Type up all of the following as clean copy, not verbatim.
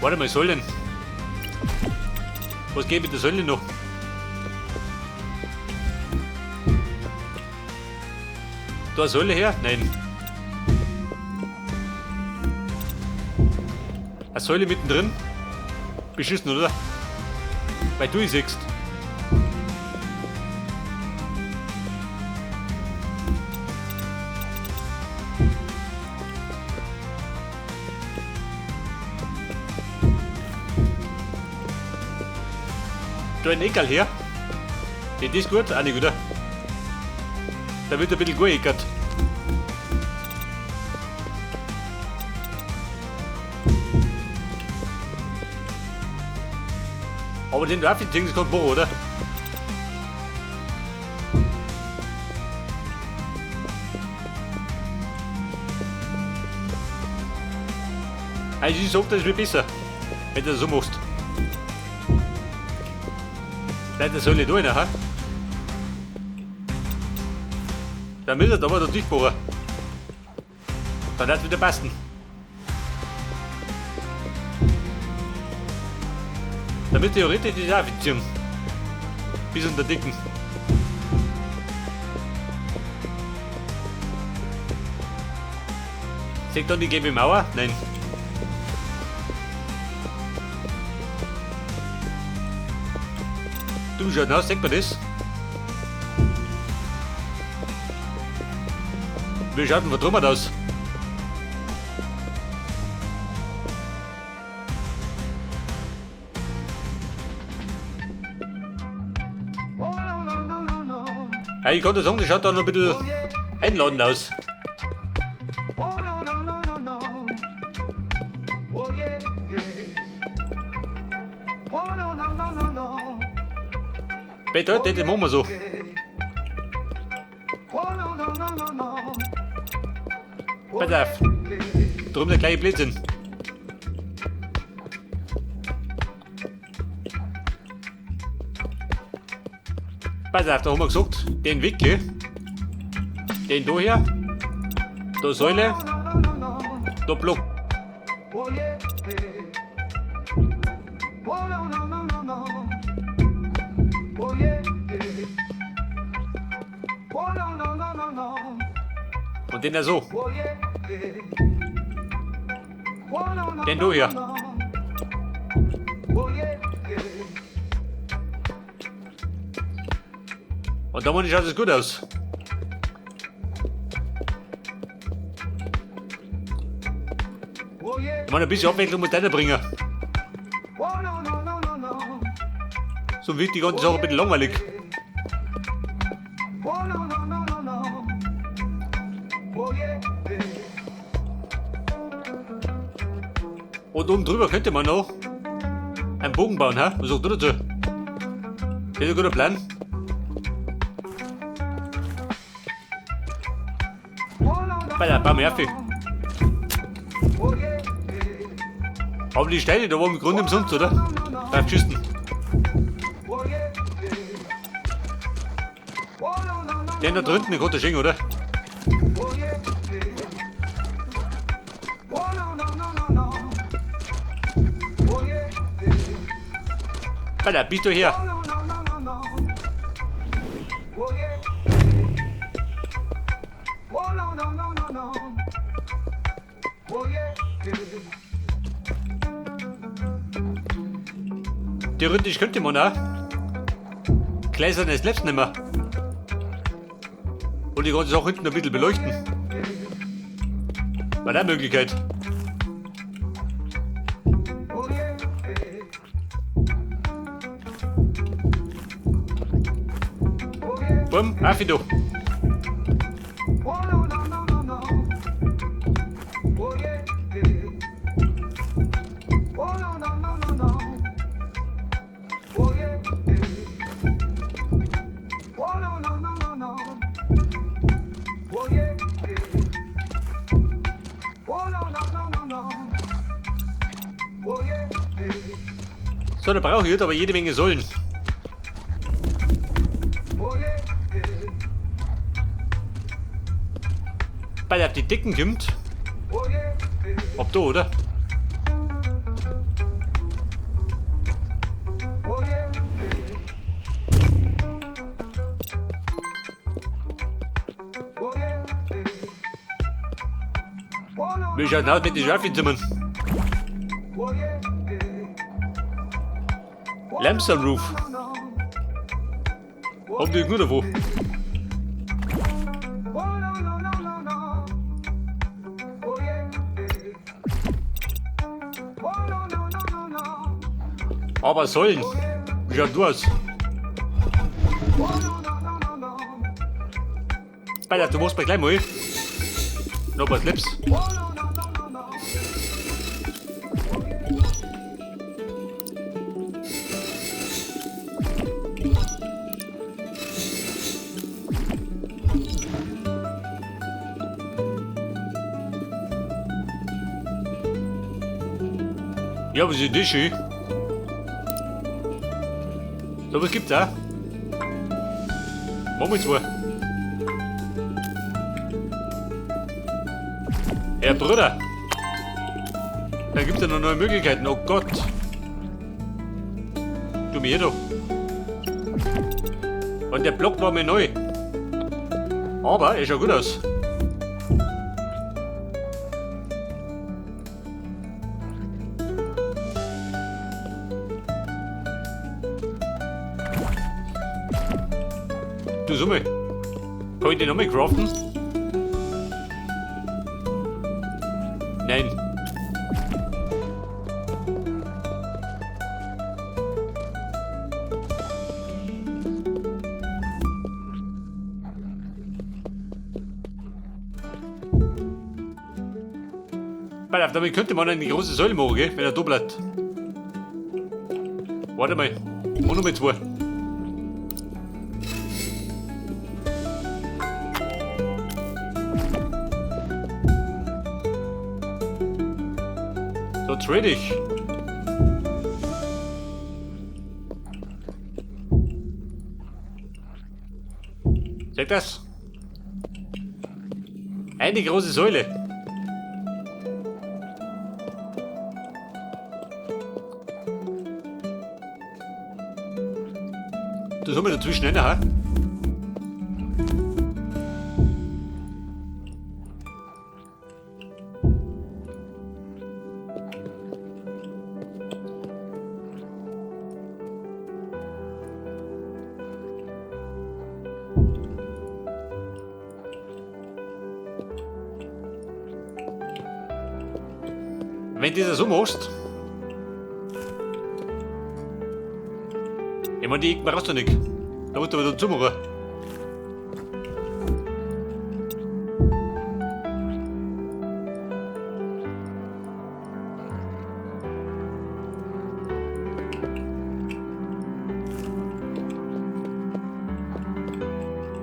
Warte mal, Säulen. Was geht mit der Säule noch? Da eine Säule her? Nein. Eine Säule mittendrin? Beschissen, oder? Weil du es siehst. Da ein Eckerl her. Das ist gut, auch nicht, oder? Da wird ein bisschen gut eckert. Aber den Raffi-Ding ist kein Bohr, oder? Also ich sag, das wird besser, wenn du das so machst. Leider soll ich da rein, ha? Dann müsst ihr aber da durchbohren. Dann wird es wieder passen. Damit theoretisch das auch fixieren. Bis unter Dicken. Seht dann die gelbe Mauer? Nein. Du schaut aus, sieht man das? Wie schaut denn von drüben aus? Ja, ich kann dir sagen, das schaut da noch ein bisschen einladend aus. Peter, das machen wir so. Pass auf. Drum der kleine Blödsinn. Pass auf, da haben wir gesagt, den Wickel, den da her, da Säule, da Block. Und den da so. Den du hier. Und da schaut es gut aus. Ich meine, ein bisschen Abwechslung muss deiner bringen. So wird die ganze Sache ein bisschen langweilig. Und oben drüber könnte man noch einen Bogen bauen, hä? Was sagst du dazu? Das ist ein guter Plan. Bei der bauen wir auf. Aber die Steine, da waren im Grunde umsonst, oder? Drauf geschissen. Den da drunten, den konnte schenken, oder? Alter, bist du hier? Theoretisch könnte man auch gläserne Slabs nehmen. Und die ganze Sache hinten ein bisschen beleuchten. War da Möglichkeit. Bumm, auf du. So, da brauche ich jetzt aber jede Menge Säulen. Weil er auf die Decken kommt. Ob da, oder? Wie schaut denn aus mit den Schlafzimmern? Lamps Roof. Haben die nur davon? Aber sollen. Wie schaut du aus? Alter, du musst mir gleich mal. Noch ein paar Slips. Ja, was ist das schön? So was gibt's auch. Machen wir zwei. Herr Bruder! Da gibt's ja noch neue Möglichkeiten. Oh Gott! Du mir doch. Und der Block war mir neu. Aber er schaut gut aus. Du Summe. Kann ich den nochmal craften? Nein. Pass auf, damit könnte man eine große Säule machen, gell? Wenn er da bleibt. Warte mal. Und noch mal zwei. So, trade ich. Seht das? Eine große Säule. Das haben wir dazwischen eine, ha? Wenn du das so machst. Ich meine, die brauchst du nicht. Da musst du aber dazu machen.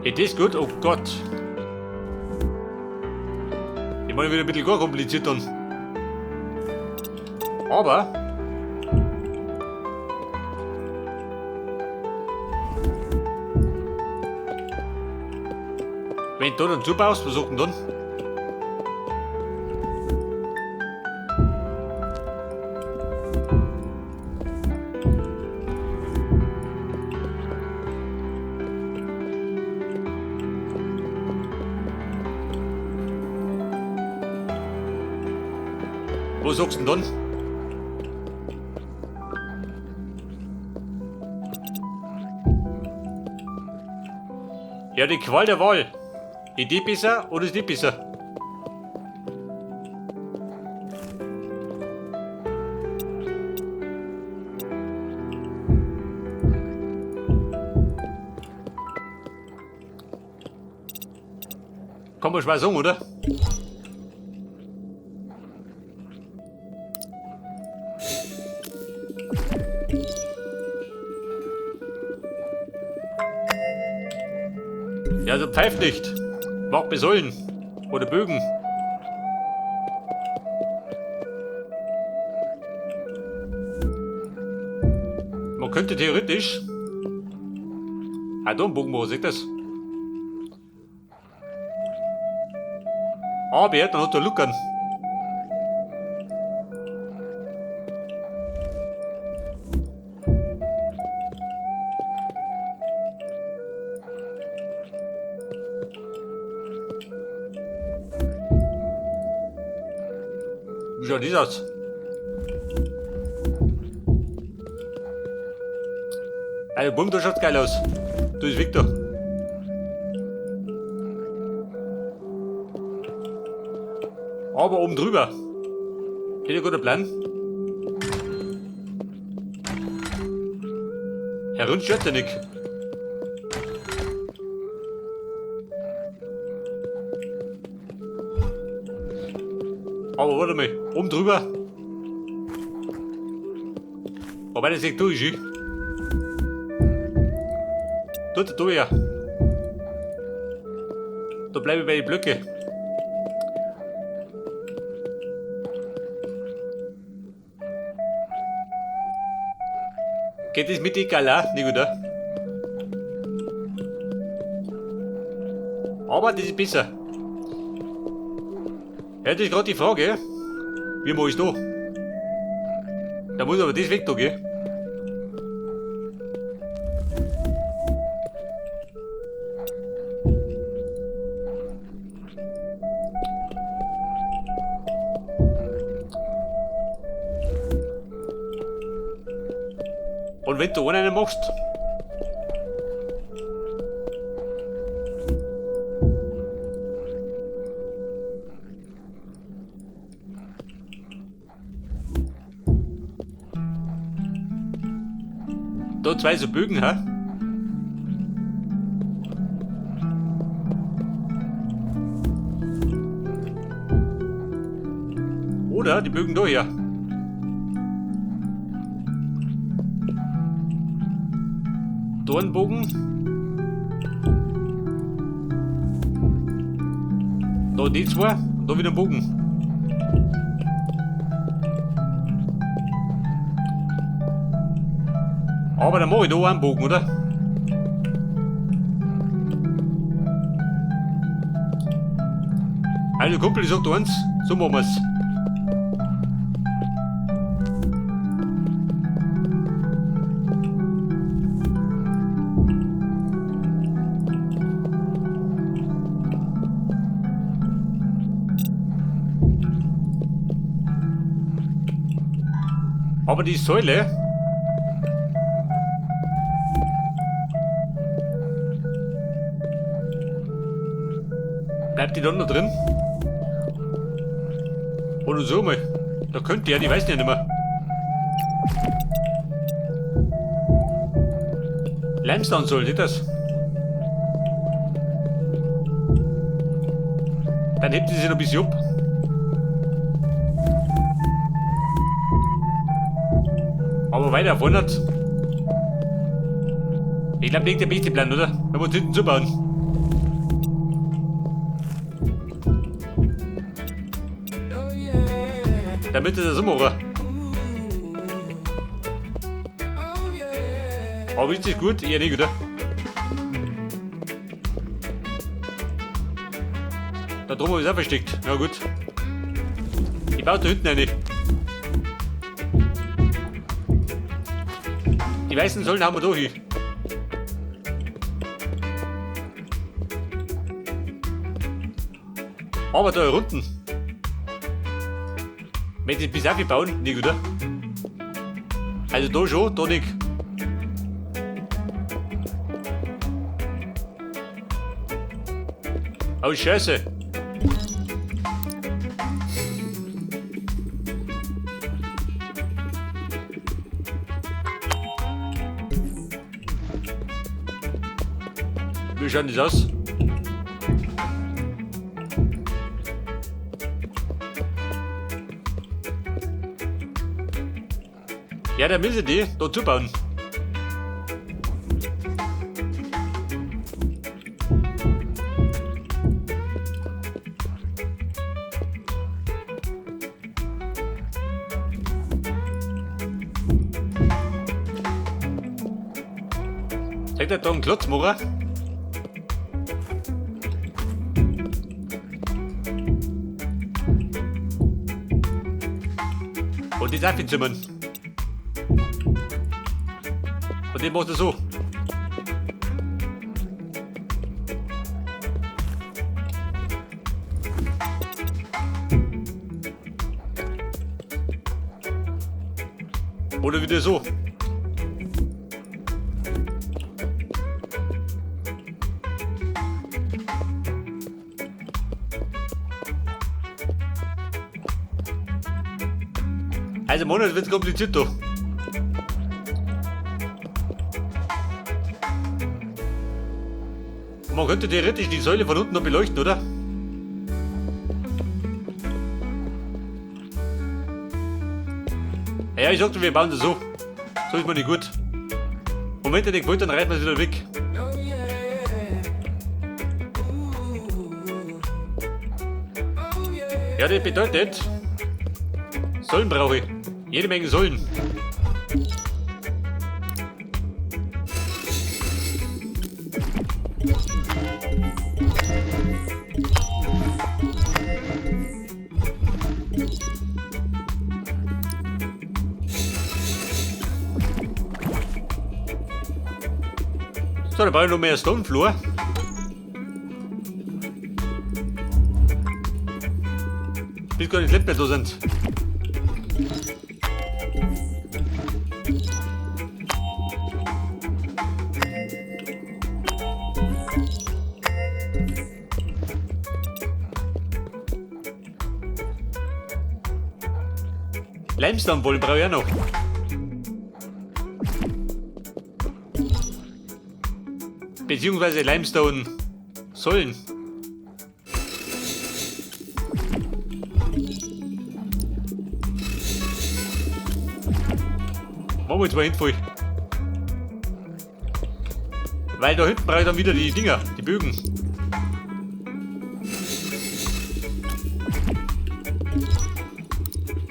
Hey, das ist gut, oh Gott. Ich meine, wieder ein bisschen gar kompliziert dann. Aber wenn du dann zubaust, was sagt denn dann? Was sagst du denn dann? Ja, die Qual der Wahl. Idee besser oder ist nicht besser? Kann man schwer sagen, oder? Ja, also pfeift nicht. Macht mir Säulen. Oder Bögen. Man könnte theoretisch. Ah, da einen Bogen machen, seht das? Aber dann hat er Luckern. Wie schaut das aus? Also Bumm, da schaut geil aus. Du ist Victor. Aber oben drüber. Ist ein guter Plan. Herunter stört ja nicht. Aber warte mal, oben drüber. Wobei das nicht durch ist. Dort, da ja. Da bleibe ich bei den Blöcke. Geht das mit die Gala, nicht oder? Aber das ist besser. Ja, das ist gerade die Frage. Wie mach ich da? Da muss aber das weg da, gell? Und wenn du einen machst, da zwei so Bögen, ha? Oder die Bögen da her. Da ein Bogen. Da die zwei und da wieder ein Bogen. Aber dann mach ich da auch einen Bogen, oder? Also Kumpel, ich sag dir eins, so machen wir's. Aber die Säule bleibt die dann noch drin? Oder so mal. Da könnte ja, die weiß ja nicht mehr. Limestone soll, nicht das? Dann hebt sie sich noch ein bisschen ab. Aber weiter vorne. Ich glaub, nicht der beste Plan, oder? Wenn wir uns hinten zubauen. Damit ist das immer, oder? Aber ist das gut? Eher nicht, oder? Da drum ist auch versteckt. Na gut. Ich baue da hinten eine. Die weißen Säulen haben wir da hier. Aber da unten. Wenn sie bis auf bauen, nicht, oder? Also da schon, da nicht. Oh Scheiße. Wie schaut das aus? Ja, da müssen die da zubauen. Zeigt er da einen Klotz, Mora? Und die Safi-Zimmern. Und den macht er so. Oder wieder so. Also Monat wird's kompliziert doch. Man könnte theoretisch die Säule von unten noch beleuchten, oder? Ja, ich sagte, wir bauen das so. So ist mir nicht gut. Und wenn der nicht gefällt, dann reißen wir es wieder weg. Ja, das bedeutet, Säulen brauche ich. Jede Menge Säulen. So, da brauche ich noch mehr Stonefloor. Bis gar nicht mehr da sind. Limestone Wolle brauche ich auch noch. Beziehungsweise Limestone Säulen. Machen wir jetzt mal hinten. Weil da hinten brauche ich dann wieder die Dinger, die Bögen.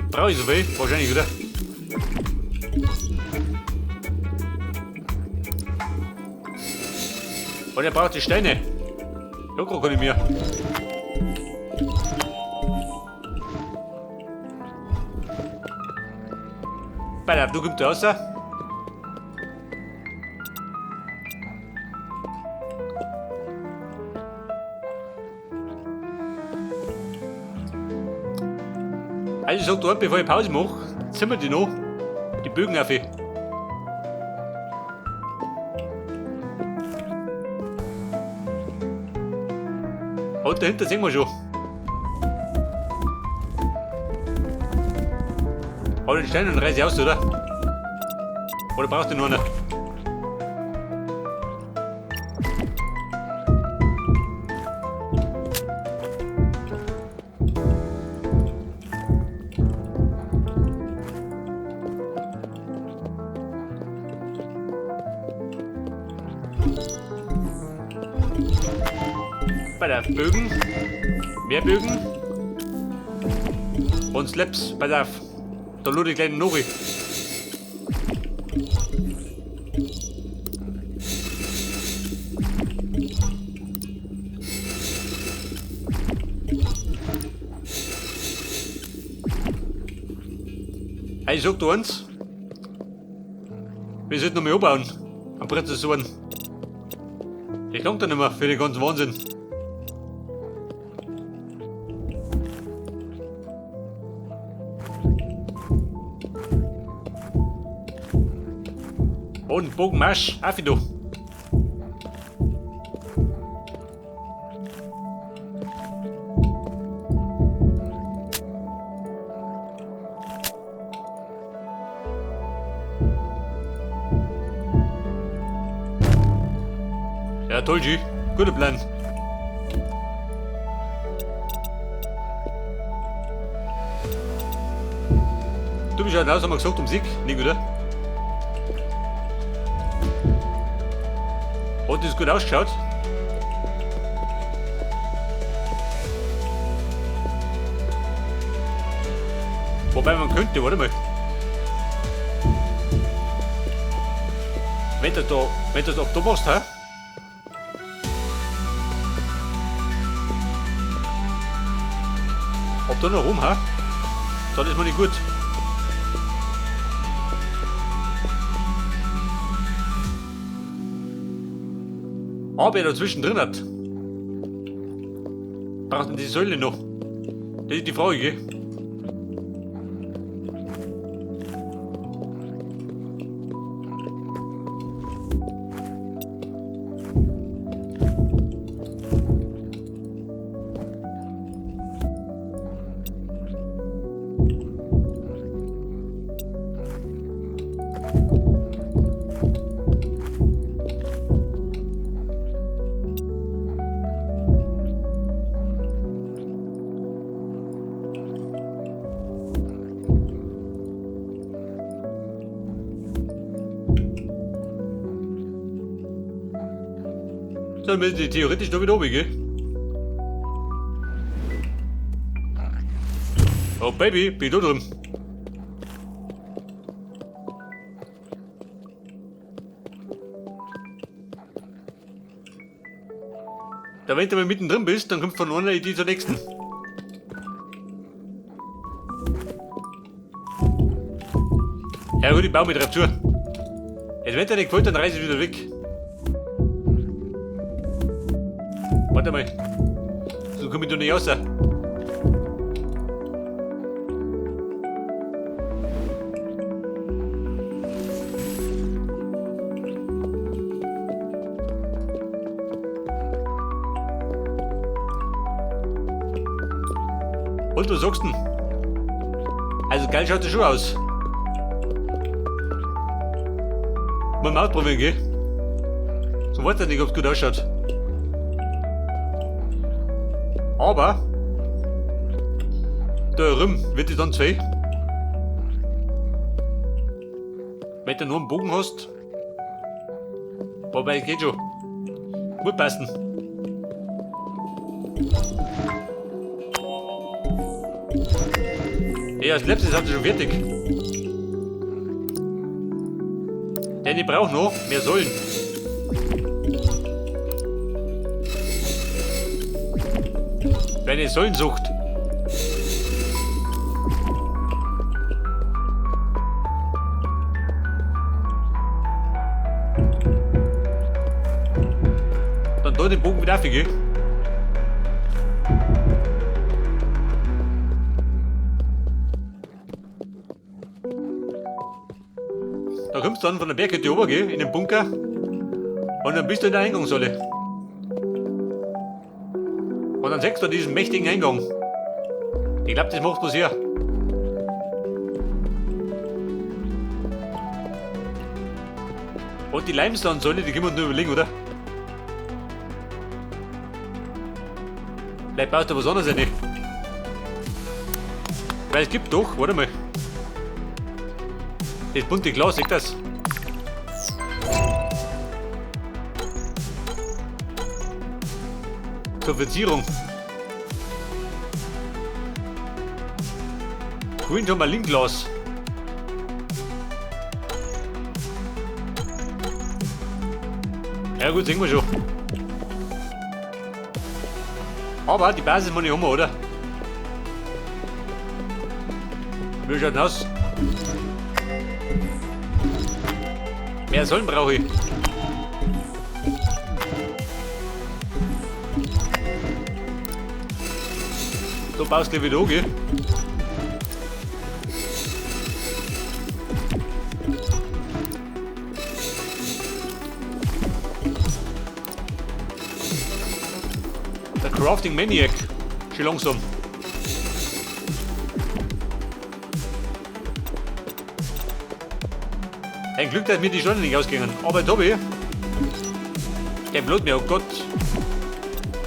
Brauche ich so viel? Wahrscheinlich, oder? Und er braucht die Steine. Ja, gar keine mehr. Pass auf, du kommst da raus. Also ich sag dir, bevor ich Pause mache, ziehen wir die noch, die Bögen auf. Und dahinter sehen wir schon. Hau den Stein und reiß ich aus, oder? Oder brauchst du nur einen? Bei der Bögen, mehr Bögen und Slaps, pass auf, da lade ich gleich den Nori. Hey, ich sag dir eins, wir sollten noch mal anbauen, am Prinzessoren. Das langt dann nicht mehr für den ganzen Wahnsinn. Und Bogenmarsch, auf du. Ja, toll, G. Guter Plan. Du bist ja raus, haben wir gesagt, um Sieg, nicht, oder? Hat das gut ausgeschaut? Wobei man könnte, warte mal. Wenn du das auch da machst, hä? Ob da noch rum, hä? Dann ist mir nicht gut. Aber er dazwischen drin hat. Braucht denn die Säule noch? Das ist die Frage, gell? Dann müssen die theoretisch noch wieder oben, gell? Oh Baby, bin ich da drin. Da wenn du mal mittendrin bist, dann kommt von einer Idee zur nächsten. Ja gut, ich baue mich drauf zu. Jetzt wenn dir nicht gefällt, dann reiß ich wieder weg. Warte mal. So komme ich doch nicht raus. Und was sagst du denn? Also geil schaut das schon aus. Mal mal ausprobieren, gell? So weiß ich nicht, ob's gut ausschaut. Aber da rum wird die dann zwei. Wenn du nur einen Bogen hast. Wobei, geht schon. Muss passen. Ja, das letzte sind sie schon fertig. Denn ich brauche noch mehr Säulen. Eine Säulensucht. Dann da den Bogen wieder auf, gell? Da kommst du dann von der Berghütte runter, gell, in den Bunker. Und dann bist du in der Eingangshalle. Und dann siehst du diesen mächtigen Eingang. Ich glaub, das macht was her. Und die Limestone-Säule, die können wir uns nur überlegen, oder? Vielleicht baust du was anderes rein. Weil es gibt doch, warte mal. Das bunte Glas, seht das? Zur Verzierung. Grün Turmalinglas. Ja gut, sehen wir schon. Aber die Basis muss ich um, oder? Wie schaut denn aus? Mehr Säulen brauche ich. Du baust gleich wieder an, gell? Der Crafting Maniac. Schon langsam. Ein Glück, dass mir die Steine nicht ausgingen. Aber Tobi, der Blut mir, oh Gott.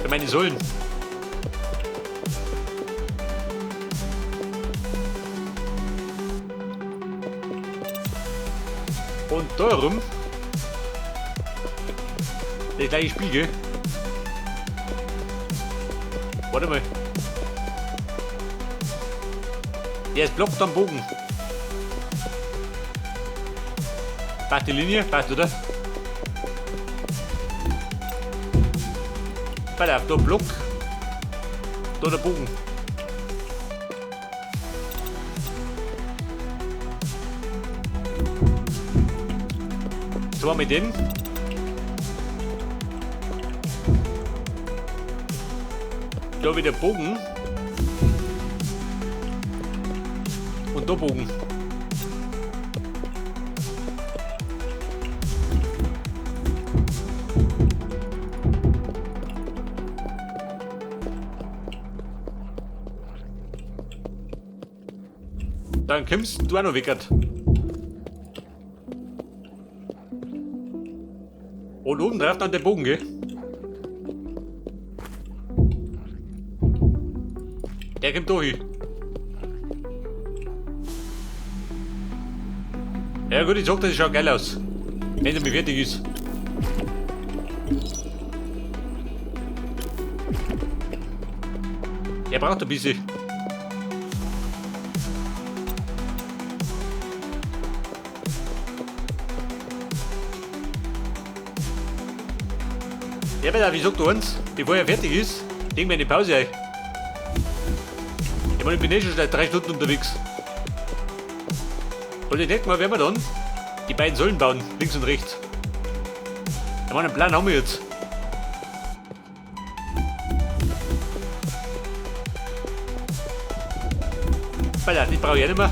Für meine Säulen. Und da rum. Der gleiche Spiegel. Warte mal. Der ist blockt am Bogen. Passt die Linie? Passt, oder? Pass auf, da Block. Da der Bogen. So, mit dem. Da wieder Bogen. Und da Bogen. Dann kommst du auch noch weg. Und oben drauf dann der Bogen, gell? Der kommt da hin. Ja gut, ich sag, das schaut geil aus. Wenn er mir fertig ist. braucht ein bisschen. Ja, weil ich sag dir eins, bevor er fertig ist, legen wir eine Pause ein. Ich meine, ich bin eh schon seit 3 Stunden unterwegs. Und ich denke mal, werden wir dann die beiden Säulen bauen, links und rechts. Ich meine, einen Plan haben wir jetzt. Weil das brauche ich auch nicht mehr.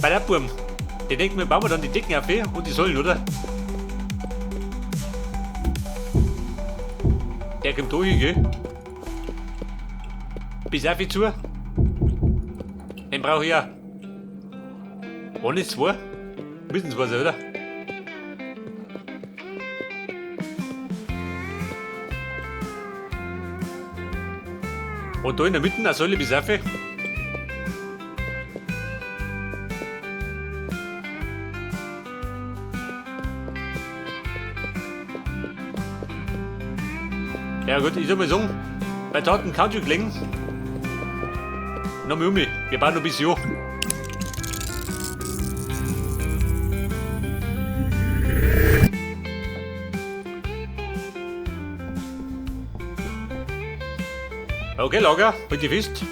Bei der Burm, die denken wir, bauen wir dann die Decken auf und die Säulen, oder? Der kommt da hin, gell? Bis auf zu. Den brauche ich auch. Waren es 2? Müssen 2 sein, oder? Und da in der Mitte eine Säule bis auf. Ja gut, ich soll mal sagen, bei Taten kann schon gelingen. Noch mal um mich. Wir bauen noch ein bisschen an. Okay, Lager, halt dich fest.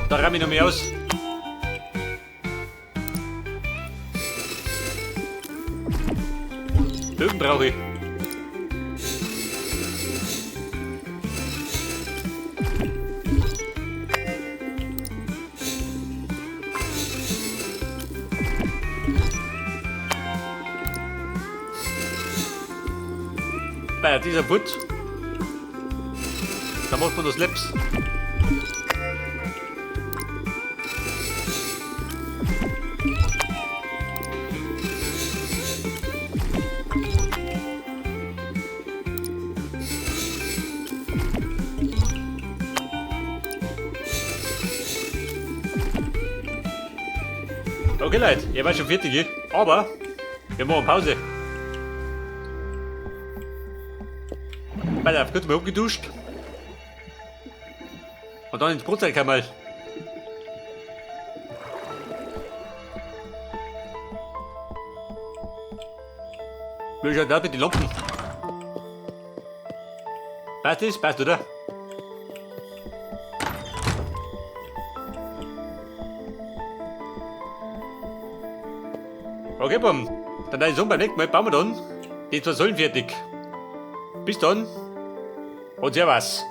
Da räum ich noch mehr aus. Bögen brauche ich. Bei dieser Put, da macht man das Laps. Okay Leute, ihr wart schon fertig, aber wir machen Pause. Pass auf, kurz mal abgeduscht. Und dann ins Brotzeitkammerl. Wie schaut das mit den Lampen? Passt das? Passt, oder? Okay, Bumm. Dann da ist beim nächsten Mal bauen wir dann die 2 Säulen fertig. Bis dann und Servus.